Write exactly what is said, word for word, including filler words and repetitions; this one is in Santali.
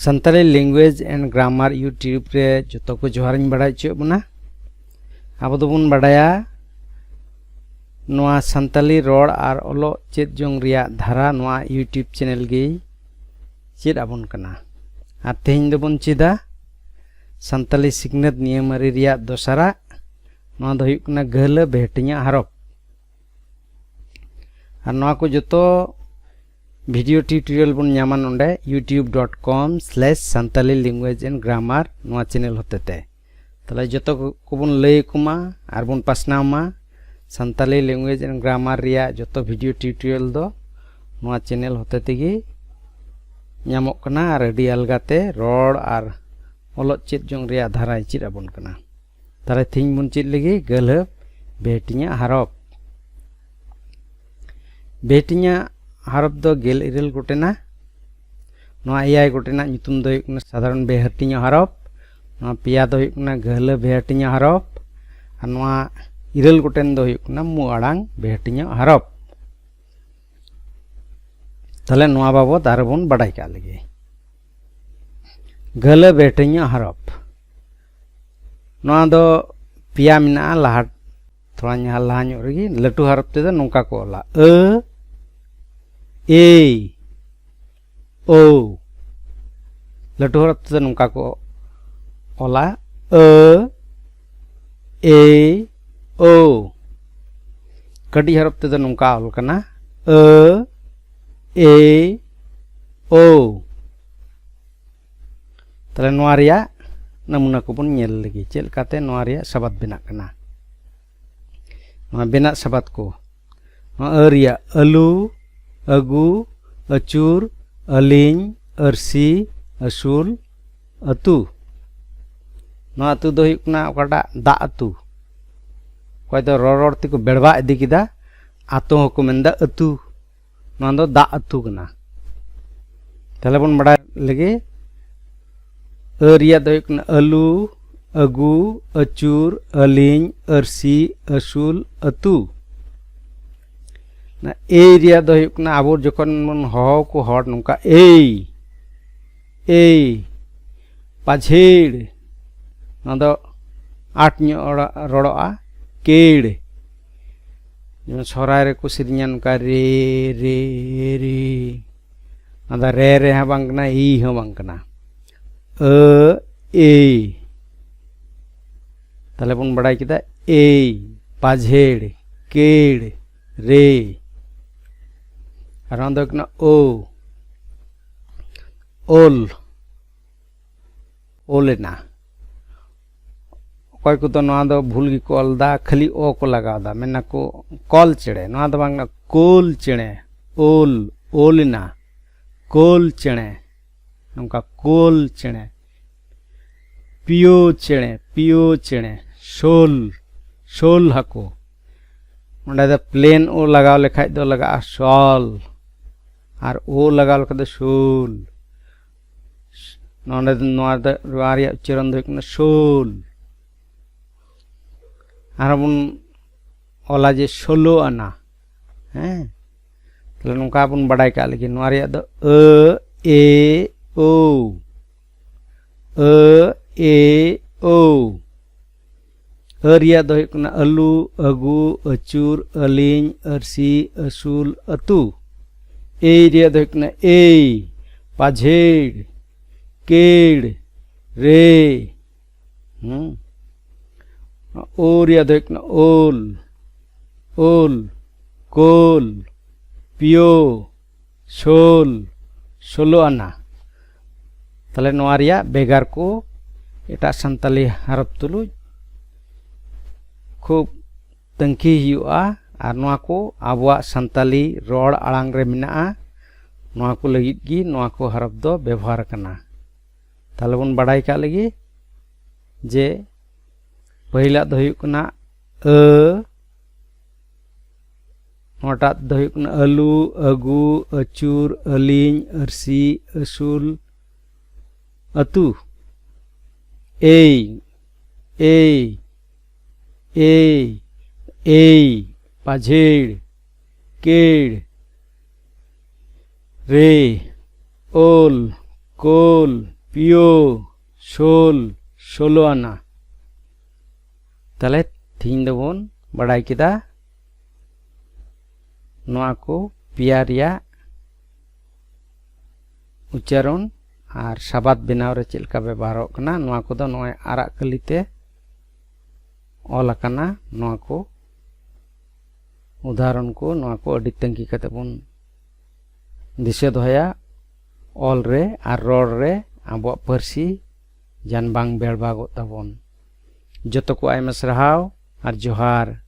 Santali language and grammar YouTube ᱨᱮ ᱡᱚᱛᱚ ᱠᱚ ᱡᱚᱦᱟᱨᱤᱧ ᱵᱟᱲᱟᱭ ᱦᱚᱪᱚᱭᱮᱫ ᱵᱚᱱᱟ᱾ ᱟᱵᱚ ᱫᱚᱵᱚᱱ ᱵᱟᱰᱟᱭᱟ ᱱᱚᱣᱟ ᱥᱟᱱᱛᱟᱲᱤ ᱨᱚᱲ ᱟᱨ ᱚᱞᱚᱜ ᱪᱮᱫ ᱡᱚᱝ ᱨᱮᱭᱟᱜ ᱫᱷᱟᱨᱟ ᱱᱚᱣᱟ YouTube channel ᱜᱮ ᱪᱮᱫ ᱟᱵᱚᱱ ᱠᱟᱱᱟ᱾ ᱟᱨ ᱛᱮᱦᱮᱧ ᱫᱚᱵᱚᱱ ᱪᱮᱫᱟ ᱥᱟᱱᱛᱟᱲᱤ ᱥᱤᱠᱷᱱᱟᱹᱛ ᱱᱤᱭᱟᱹᱢᱟᱹᱨᱤ ᱨᱮᱭᱟᱜ ᱫᱚᱥᱟᱨᱟᱜ᱾ ᱱᱚᱣᱟ ᱫᱚ ᱦᱩᱭᱩᱜ ᱠᱟᱱᱟ ᱜᱟᱹᱦᱞᱟᱹ ᱵᱮᱦᱴᱤᱧᱟᱹ ᱦᱟᱨᱚᱯ᱾ ᱟᱨ ᱱᱚᱣᱟ ᱠᱚ ᱡᱚᱛᱚ video tutorial ᱵᱚᱱ ᱧᱟᱢᱟ ᱱᱚᱰᱮ youtube dot com slash santali language and grammar ᱱᱚᱣᱟ channel ᱦᱚᱛᱮᱛᱮ᱾ ᱛᱟᱦᱞᱮ ᱡᱚᱛᱚ ᱠᱚᱵᱚᱱ ᱞᱟᱹᱭ ᱟᱠᱚ ᱢᱟ ᱟᱨ ᱵᱚᱱ ᱯᱟᱥᱱᱟᱣ ᱢᱟ᱾ ᱥᱟᱱᱛᱟᱲᱤ language and grammar ᱨᱮᱭᱟᱜ ᱡᱚᱛᱚ video tutorial ᱫᱚ ᱱᱚᱣᱟ channel ᱦᱚᱛᱮ ᱛᱮᱜᱮ ᱧᱟᱢᱚᱜ ᱠᱟᱱᱟ ᱟᱨ ᱟᱹᱰᱤ ᱟᱞᱜᱟᱛᱮ ᱨᱚᱲ ᱟᱨ ᱚᱞᱚᱜ ᱪᱮᱫ ᱡᱚᱝ ᱨᱮᱭᱟᱜ ᱫᱷᱟᱨᱟᱭ ᱪᱮᱫ ᱟᱵᱚᱱ ᱠᱟᱱᱟ᱾ ᱛᱟᱦᱞᱮ ᱛᱮᱦᱮᱧ ᱵᱚᱱ ᱪᱮᱫ ᱞᱮᱜᱮ ᱜᱟᱹᱦᱞᱟᱹ ᱵᱮᱦᱴᱤᱧᱟᱹ ᱦᱟᱨᱚᱯ᱾ ᱵᱮᱦᱴᱤᱧᱟᱹ ᱦᱟᱨᱚᱯ ᱫᱚ ᱜᱮᱞ ᱤᱨᱟᱹᱞ ᱜᱚᱴᱮᱱᱟ᱾ ᱱᱚᱣᱟ ᱮᱭᱟᱭ ᱜᱚᱴᱮᱱᱟᱜ ᱧᱩᱛᱩᱢ ᱫᱚ ᱦᱩᱭᱩᱜ ᱠᱟᱱᱟ ᱥᱟᱫᱷᱟᱨᱚᱱ ᱵᱮᱦᱴᱤᱧᱟᱹ ᱦᱟᱨᱚᱯ, ᱱᱚᱣᱟ ᱯᱮᱭᱟ ᱫᱚ ᱦᱩᱭᱩᱜ ᱠᱟᱱᱟ ᱜᱟᱹᱦᱞᱟᱹ ᱵᱮᱦᱴᱤᱧᱟᱹ ᱦᱟᱨᱚᱯ, ᱟᱨ ᱱᱚᱣᱟ ᱤᱨᱟᱹᱞ ᱜᱚᱴᱮᱱ ᱫᱚ ᱦᱩᱭᱩᱜ ᱠᱟᱱᱟ ᱢᱩ ᱟᱲᱟᱝ ᱵᱮᱦᱴᱤᱧᱟᱹ ᱦᱟᱨᱚᱯ᱾ ᱛᱟᱦᱞᱮ ᱱᱚᱣᱟ ᱵᱟᱵᱚᱫ ᱟᱨᱚ ᱵᱚᱱ ᱵᱟᱰᱟᱭ ᱠᱟᱜ ᱞᱮᱜᱮ᱾ ᱜᱟᱹᱦᱞᱟᱹ ᱵᱮᱦᱴᱤᱧᱟᱹ ᱦᱟᱨᱚᱯ, ᱱᱚᱣᱟ ᱫᱚ ᱯᱮᱭᱟ ᱢᱮᱱᱟᱜᱼᱟ᱾ ᱞᱟᱦᱟ, ᱛᱷᱚᱲᱟ ᱧᱟ-, ᱞᱟᱦᱟ ᱧᱚᱜ ᱨᱮᱜᱮ ᱞᱟᱹᱴᱩ ᱦᱟᱨᱚᱯ ᱛᱮᱫᱚ ᱱᱚᱝᱠᱟ ᱠᱚ ᱚᱞᱟ, ᱟᱹ, ᱮᱭ, ᱳ᱾ ᱞᱟᱹᱴᱩ ᱦᱚᱨᱚᱯ ᱛᱮᱫᱚ ᱱᱚᱝᱠᱟ ᱠᱚ ᱚᱞᱟ, ᱟᱹ, ᱮ, ᱳ᱾ ᱠᱟᱹᱴᱤᱡ ᱦᱚᱨᱚᱯ ᱛᱮᱫᱚ ᱱᱚᱝᱠᱟ ᱚᱞ ᱠᱟᱱᱟ, ᱟᱹ, ᱮ, ᱳ᱾ ᱛᱟᱦᱞᱮ ᱱᱚᱣᱟ ᱨᱮᱭᱟᱜ ᱱᱟᱢᱩᱱᱟ ᱠᱚᱵᱚᱱ ᱧᱮᱞ ᱞᱮᱜᱮ, ᱪᱮᱫ ᱞᱮᱠᱟᱛᱮ ᱱᱚᱣᱟ ᱨᱮᱭᱟᱜ ᱥᱟᱵᱟᱫ ᱵᱮᱱᱟᱜ ᱠᱟᱱᱟ᱾ ᱱᱚᱣᱟ ᱵᱮᱱᱟᱜ ᱥᱟᱵᱟᱫ ᱠᱚ, ᱱᱚᱣᱟ ᱟᱹ ᱨᱮᱭᱟᱜ ᱟᱹᱞᱩ, ᱟᱹᱜᱩ, ᱟᱹᱪᱩᱨ, ᱟᱹᱞᱤᱧ, ᱟᱹᱨᱥᱤ, ᱟᱹᱥᱩᱞ, ᱟᱹᱛᱩ᱾ ᱱᱚᱣᱟ ᱟᱹᱛᱩ ᱫᱚ ᱦᱩᱭᱩᱜ ᱠᱟᱱᱟ ᱚᱠᱟᱴᱟᱜ ᱫᱟᱜ ᱟᱹᱛᱩ᱾ ᱚᱠᱚᱭ ᱫᱚ ᱨᱚᱲ ᱨᱚᱲ ᱛᱮᱠᱚ ᱵᱮᱲᱵᱟ ᱤᱫᱤ ᱠᱮᱫᱟ, ᱟᱛᱳ ᱦᱚᱸᱠᱚ ᱢᱮᱱᱫᱟ ᱟᱹᱛᱩ᱾ ᱱᱚᱣᱟ ᱫᱚ ᱫᱟᱜ ᱟᱹᱛᱩ ᱠᱟᱱᱟ᱾ ᱛᱟᱦᱞᱮ ᱵᱚᱱ ᱵᱟᱲᱟᱭ ᱞᱮᱜᱮ, ᱟᱹ ᱨᱮᱭᱟᱜ ᱫᱚ ᱦᱩᱭᱩᱜ ᱠᱟᱱᱟ ᱟᱹᱞᱩ, ᱟᱹᱜᱩ, ᱟᱹᱪᱩᱨ, ᱟᱹᱞᱤᱧ, ᱟᱹᱨᱥᱤ, ᱟᱹᱥᱩᱞ, ᱟᱹᱛᱩ᱾ ᱚᱱᱟ ᱮᱭ ᱨᱮᱭᱟᱜ ᱫᱚ ᱦᱩᱭᱩᱜ ᱠᱟᱱᱟ ᱟᱵᱚ ᱡᱚᱠᱷᱚᱱ ᱵᱚᱱ ᱦᱚᱦᱚ ᱟᱠᱚ ᱦᱚᱲ ᱱᱚᱝᱠᱟ, ᱮᱭ, ᱮᱭ, ᱯᱟᱡᱷᱮᱲ᱾ ᱱᱚᱣᱟ ᱫᱚ ᱟᱸᱴ ᱧᱚᱜ ᱨᱚᱲ-, ᱨᱚᱲᱚᱜᱼᱟ, ᱠᱮᱲ᱾ ᱡᱮᱢᱚᱱ ᱥᱚᱦᱨᱟᱭ ᱨᱮᱠᱚ ᱥᱮᱨᱮᱧᱟ ᱱᱚᱝᱠᱟ ᱨᱮ, ᱨᱮ, ᱨᱮ᱾ ᱱᱚᱣᱟ ᱫᱚ ᱨᱮ, ᱨᱮ ᱦᱚᱸ ᱵᱟᱝ ᱠᱟᱱᱟ, ᱤ ᱦᱚᱸ ᱵᱟᱝ ᱠᱟᱱᱟ᱾ ᱟᱹ, ᱮᱭ᱾ ᱛᱟᱦᱞᱮ ᱵᱚᱱ ᱵᱟᱲᱟᱭ ᱠᱮᱫᱟ ᱮᱭ, ᱯᱟᱡᱷᱮᱲ, ᱠᱮᱲ, ᱨᱮ᱾ ᱟᱨ ᱱᱚᱣᱟ ᱫᱚ ᱦᱩᱭᱩᱜ ᱠᱟᱱᱟ ᱳ, ᱳᱞ, ᱳᱞ ᱮᱱᱟ᱾ ᱚᱠᱚᱭ ᱠᱚᱫᱚ ᱱᱚᱣᱟ ᱫᱚ ᱵᱷᱩᱞ ᱜᱮᱠᱚ ᱚᱞ ᱮᱫᱟ, ᱠᱷᱟᱹᱞᱤ ᱳ ᱠᱚ ᱞᱟᱜᱟᱣ ᱮᱫᱟ, ᱢᱮᱱᱟ ᱠᱚ ᱠᱚᱞ ᱪᱮᱬᱮ᱾ ᱱᱚᱣᱟ ᱫᱚ ᱵᱟᱝ, ᱠᱳᱞ ᱪᱮᱬᱮ, ᱳᱞ, ᱳᱞ ᱮᱱᱟ, ᱠᱳᱞ ᱪᱮᱬᱮ, ᱱᱚᱝᱠᱟ ᱠᱳᱞ ᱪᱮᱬᱮ, ᱯᱤᱭᱳ ᱪᱮᱬᱮ, ᱯᱤᱭᱳ ᱪᱮᱬᱮ, ᱥᱳᱞ, ᱥᱳᱞ ᱦᱟᱹᱠᱩ᱾ ᱚᱸᱰᱮ ᱫᱚ ᱯᱞᱮᱱ ᱳ ᱞᱟᱜᱟᱣ ᱞᱮᱠᱷᱟᱡ ᱫᱚ ᱞᱟᱜᱟᱜᱼᱟ ᱥᱚᱞ, ᱟᱨ ᱳ ᱞᱟᱜᱟᱣ ᱞᱮᱠᱷᱟᱡ ᱫᱚ ᱥᱳᱞ᱾ ᱱᱚᱰᱮ ᱫᱚ, ᱱᱚᱣᱟ ᱫᱚ, ᱱᱚᱣᱟ ᱨᱮᱭᱟᱜ ᱩᱪᱪᱟᱨᱚᱱ ᱫᱚ ᱦᱩᱭᱩᱜ ᱠᱟᱱᱟ ᱥᱳᱞ᱾ ᱟᱨᱦᱚᱸ ᱵᱚᱱ ᱚᱞᱟ ᱡᱮ ᱥᱳᱞᱳ ᱟᱱᱟ᱾ ᱦᱮᱸ, ᱛᱟᱦᱞᱮ ᱱᱚᱝᱠᱟ ᱵᱚᱱ ᱵᱟᱰᱟᱭ ᱠᱟᱜ ᱞᱮᱜᱮ, ᱱᱚᱣᱟ ᱨᱮᱭᱟᱜ ᱫᱚ ᱟᱹ, ᱮ, ᱳ᱾ ᱟᱹ, ᱮ, ᱳ᱾ ᱟᱹ ᱨᱮᱭᱟᱜ ᱫᱚ ᱦᱩᱭᱩᱜ ᱠᱟᱱᱟ ᱟᱹᱞᱩ, ᱟᱹᱜᱩ, ᱟᱹᱪᱩᱨ, ᱟᱹᱞᱤᱧ, ᱟᱹᱨᱥᱤ, ᱟᱹᱥᱩᱞ, ᱟᱹᱛᱩ᱾ ᱮᱭ ᱨᱮᱭᱟᱜ ᱫᱚ ᱦᱩᱭᱩᱜ ᱠᱟᱱᱟ ᱮᱭ, ᱯᱟᱡᱷᱮᱲ, ᱠᱮᱲ, ᱨᱮ᱾ ᱦᱩᱸ᱾ ᱳ ᱨᱮᱭᱟᱜ ᱫᱚ ᱦᱩᱭᱩᱜ ᱠᱟᱱᱟ ᱳᱞ, ᱳᱞ, ᱠᱳᱞ, ᱯᱤᱭᱳ, ᱥᱳᱞ, ᱥᱳᱞᱳ ᱟᱱᱟ᱾ ᱛᱟᱦᱞᱮ ᱱᱚᱣᱟ ᱨᱮᱭᱟᱜ ᱵᱷᱮᱜᱟᱨ ᱠᱚ ᱮᱴᱟᱜ ᱥᱟᱱᱛᱟᱞᱤ ᱦᱟᱨᱚᱯ ᱛᱩᱞᱩᱡ ᱠᱷᱩᱵ ᱛᱩᱱᱠᱷᱤ ᱦᱩᱭᱩᱜᱼᱟ, ᱟᱨ ᱱᱚᱣᱟ ᱠᱚ ᱟᱵᱚᱣᱟᱜ ᱥᱟᱱᱛᱟᱞᱤ ᱨᱚᱲ ᱟᱲᱟᱝ ᱨᱮ ᱢᱮᱱᱟᱜᱼᱟ᱾ ᱱᱚᱣᱟ ᱠᱚ ᱞᱟᱹᱜᱤᱫ ᱜᱮ ᱱᱚᱣᱟ ᱠᱚ ᱦᱟᱨᱚᱯ ᱫᱚ ᱵᱮᱵᱚᱦᱟᱨ ᱠᱟᱱᱟ᱾ ᱛᱟᱦᱞᱮ ᱵᱚᱱ ᱵᱟᱰᱟᱭ ᱠᱟᱜ ᱞᱮᱜᱮ ᱡᱮ ᱯᱟᱹᱦᱤᱞᱟᱜ ᱫᱚ ᱦᱩᱭᱩᱜ ᱠᱟᱱᱟ ᱟᱹ, ᱱᱚᱣᱟᱴᱟᱜ ᱫᱚ ᱦᱩᱭᱩᱜ ᱠᱟᱱᱟ ᱟᱹᱞᱩ, ᱟᱹᱜᱩ, ᱟᱹᱪᱩᱨ, ᱟᱹᱞᱤᱧ, ᱟᱹᱨᱥᱤ, ᱟᱹᱥᱩᱞ, ᱟᱹᱛᱩ᱾ ᱮᱭ, ᱮᱭ, ᱮᱭ, ᱮᱭ, ᱯᱟᱡᱷᱮᱲ, ᱠᱮᱲ, ᱨᱮ, ᱳᱞ, ᱠᱳᱞ, ᱯᱤᱭᱳ, ᱥᱳᱞ, ᱥᱳᱞᱳ ᱟᱱᱟ᱾ ᱛᱟᱦᱞᱮ ᱛᱤᱦᱤᱧ ᱫᱚᱵᱚᱱ ᱵᱟᱲᱟᱭ ᱠᱮᱫᱟ ᱱᱚᱣᱟ ᱠᱚ ᱯᱮᱭᱟ ᱨᱮᱭᱟᱜ ᱩᱪᱪᱟᱨᱚᱱ ᱟᱨ ᱥᱟᱵᱟᱫ ᱵᱮᱱᱟᱣ ᱨᱮ ᱪᱮᱫ ᱞᱮᱠᱟ ᱵᱮᱵᱚᱦᱟᱨᱚᱜ ᱠᱟᱱᱟ᱾ ᱱᱚᱣᱟ ᱠᱚᱫᱚ ᱱᱚᱜᱼᱚᱭ ᱟᱨᱟᱜ ᱠᱟᱹᱞᱤ ᱛᱮ ᱚᱞ ᱟᱠᱟᱱᱟ᱾ ᱱᱚᱣᱟ ᱠᱚ ᱩᱫᱟᱦᱚᱨᱚᱱ ᱠᱚ, ᱱᱚᱣᱟ ᱠᱚ ᱟᱹᱰᱤ ᱛᱟᱺᱜᱤ ᱠᱟᱛᱮ ᱵᱚᱱ ᱫᱤᱥᱟᱹ ᱫᱚᱦᱚᱭᱟ᱾ ᱚᱞ ᱨᱮ ᱟᱨ ᱨᱚᱲ ᱨᱮ ᱟᱵᱚᱣᱟᱜ ᱯᱟᱹᱨᱥᱤ ᱡᱟᱱ ᱵᱟᱝ ᱵᱮᱲᱵᱟᱜᱚᱜ ᱛᱟᱵᱚᱱ᱾ ᱡᱚᱛᱚ ᱠᱚ ᱟᱭᱢᱟ ᱥᱟᱨᱦᱟᱣ ᱟᱨ ᱡᱚᱦᱟᱨ᱾